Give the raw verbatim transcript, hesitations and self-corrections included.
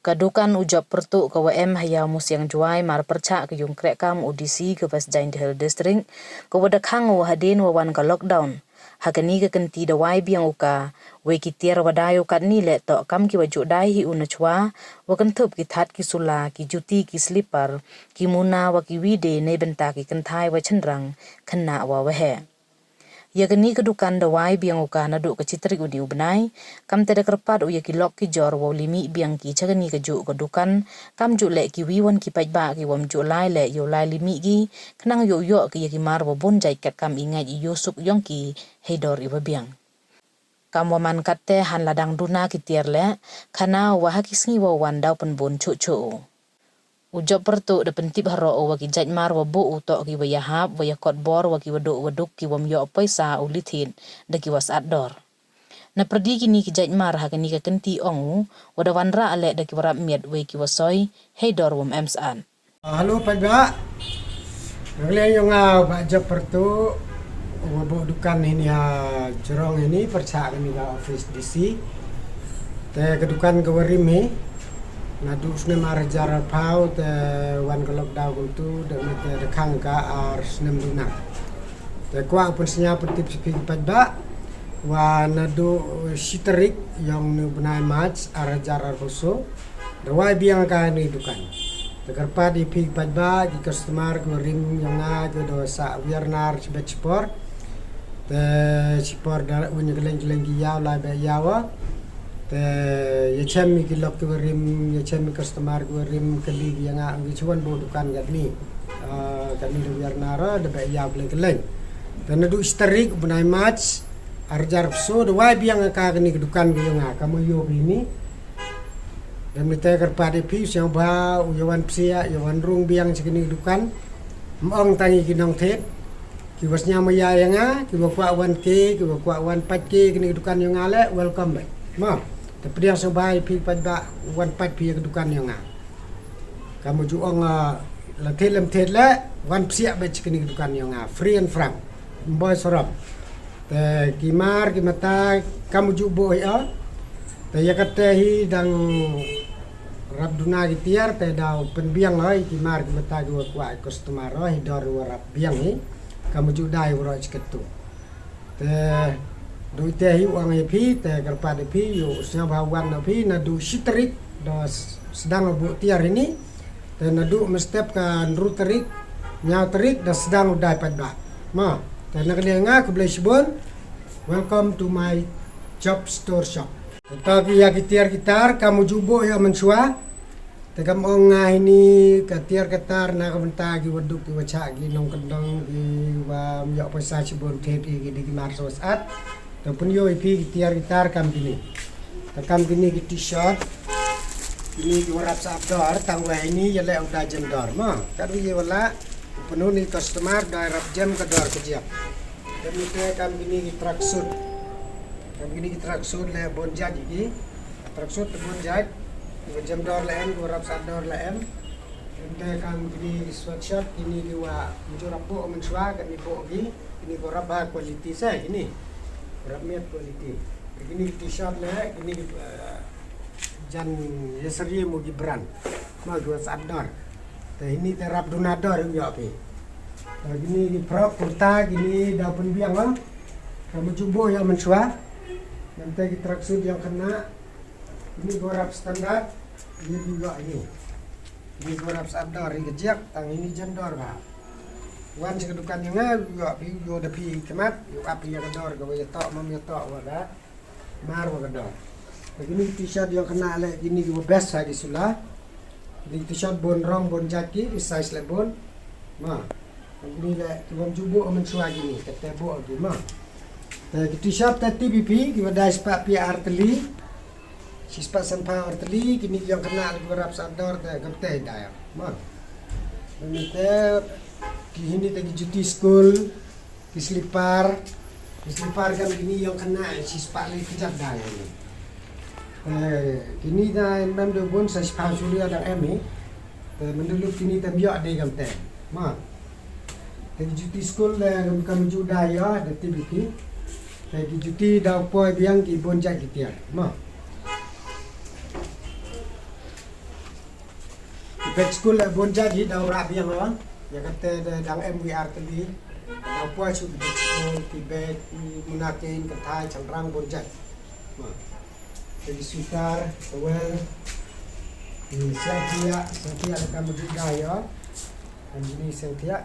Ka dukan u Job Pyrtuh ka wa em ha Iawmusiang Jowai mar pyrchah ka yung krehkam u D C ka West Jaintia Hills District, ka wa da khang u hadien wa wan ka lockdown. Ha kani ka kynti da wai biang u ka, wei ki tiar wa dai u katni le toh kam ki wa ju dai hi u nachwa, wa kynthup ki that ki sula, ki juti, ki slipar, ki muna wa ki wi de neibynta ki kynthai wa chynrang, khynnah wa waheh. Ya kani ka dukan da wai biang u ka naduh ka chi tarik u ni u bnai, kamte da kyrpad u ya ki lok ki jor wow limih biang ki cha kani ka juh ka dukan, kamjuh leh ki wi wan ki paidbah ki wam ju lai leh yow lai limih ki, khnang yow yoh ki ya ki mar wa bun jait katkam i ngait i yoh suk yong ki, hei dor i wa biang. Kam wa man katte hanla dang duna ki tiar leh, khana u wa ha ki sngi wow wan daw pynbun chuh chuh u. U Job Pyrtuh da pyntip haroh u wa ki jait mar wa buh u toh ki wa yahap, wa yakot bor, wa ki wa duh wa duk, ki wam yoh poisa u lithit da ki wa sat dor. Na pyrdi kini ki jait mar ha kani ka kynti ong u, wa da wanrah leh da ki wa rap miat wei ki wa soi, hei dor wam em sat. Hello paidbah. Nang liang yong nga u Bah Job Pyrtuh, wa buh dukan hini ha Jrong hini, pyrchah kani ka office D C. Te ka dukan ka wa rim hi, naduh snem ar hajar arphaw, te wan ka lockdown kumtu, da mete da khang ka ar snem duna. Te kwah u pynsñiaw pyntip cha phi ki paidbah, wa naduh shi tarik yong ni u bnai March ar hajar arphaw so, da wai biang ka ni dukan. Te kyrpad i phi ki paidbah, ki customer ki wa rim yong nga, ki wa da sah wiar nar chibet chipor. Te chipor da un ya kylleng kylleng ki yaw lai beh yaw. Te ya chem i ki lok ki wa rim, ya chem i customer ki wa rim, kali ki ya nga, ki chuan buh dukan katni. Ah, katni da wiar nar da beh yaw kylleng kylleng. Te naduh shi tarik u bnai March ar hajar arphaw so, da wai biang ka kani ka dukan ki yong nga, kam wa yoh phi ni. Dem ni te kyrpad i phi, sñiawbha u ya wan psiah, ya wan rung biang cha kani ka dukan. Ym ong tang i ki nongthied, ki wa sñiaw maya ya nga, ki wa kwah wan ke, ki wa kwah wan pait ke kani ka dukan yong nga leh, welcome bha. Ma, te pdiang sñiawbha i phi paidbah, wan pait phi ya ka dukan yong nga. Kam wa ju ong, ah, la thied lem thied leh, wan psiah bha cha kani ka dukan yong nga, free and frank. Ym boi sarom. Te ki mar ki mata kam u ju buh hi o. Te ya katte hi dang rap duna ki tiar, te daw pynbiang o i ki mar ki mata ki wa kwah i customer o, hi dor wa rap biang hi. Kam u ju dai waroh chi kattu. Te du ite hi u ong i phi, te kyrpad i phi, yow sñiawbha wan na phi, naduh shi tarik da s-, sdang u buh tiar hini. Te naduh mynstep ka ynru tarik, ynñiaw tarik, da sdang u dai paidbah. Ma, te na ka liang nga, khublei chibun. Welcome to my Job Store Shop. Te toh ki ya ki tiar ki tar, kam u ju buh yow mynchwa. Te kam ong nga hini ka tiar ka tar na ka bynta ki wa duk ki wa chah ki nongkyndong ki wa ym yoh poisa chibun thied i ki di ki mar sat. Te pynyoh i phi ki tiar ki tar kam kini. Te kam kini ki t-shirt. Kini ki wa rap sat dor, tang wa hini ya leh u dai jem dor. Ma, kat wi ye wa lah, u pynhun i customer, dai rap jem ka dor ka jiak. Te ni te kam kini ki tracksuit. Kam kini ki tracksuit leh bun jait ki. Tracksuit te bun jait. Ki wa jem dor la em, ki wa rap sat dor la em. Te kam kini ki sweatshirt, kini ki wa ym ju rap buh mynchwa, kini buh ki. Kini ki wa rap bha quality se kini. Rap miat quality. Kini ki t-shirt leh, kini ki, eh, jan ya sari mo ki brand. Ma ki wa sat dor. Te hini te rap duna dor ym yoh phi. Te kini ki frock, kurta, kini daw pynbiang o. Kam u ju buh yow mynchwa. Nangta ki tracksuit yong khynnah. Kini ki wa rap standard, kini ki yoh ini. Kini ki wa rap sat dor i ka jiak, tang ini jem dor bha. Wan cha ka dukan yong nga, yoh phi, yoh da phi khmat, yow ap ya ka dor ka wa ya toh, mam ya toh wa da mar wa ka dor. Te kini ki t-shirt yong khynnah leh, kini ki wa best ha ki sula. Kini ki t-shirt bun rong, bun jait ki, ki size leh bun. Ma. Kini leh, ki wa ym ju buh mynchwa kini, katte buh ki, ma. Te ki t-shirt te T B P, ki wa dai spah phi ar tylli. Chi spah san phaw ar tylli, kini ki yong khynnah leh ki wa rap sat dor te, kamte dai. Ma. Kini te, ki hini te ki juti school, ki slipar, ki slipar kam kini yong khynnah, chi spah le ki jat dai. Eh, kini da em em da bun sa spah chuli da em i. Te mynta lut kini te ym yoh de kamte. Ma. Te ki juti school da kam, kam ju dai yoh, da T B P. Te ki juti daw poi biang ki bun jait ki tiar. Ma. Beit school le bun jait hi daw rah biang o. Ya kate da dang em wi ar tylli. Daw poi shu beit school, ki beit, ki muna kin, ka thai, changrang bun jait. Ki sweater, towel, ki siang thiah, siang thiah le ka mujit da yo. Anjini siang thiah.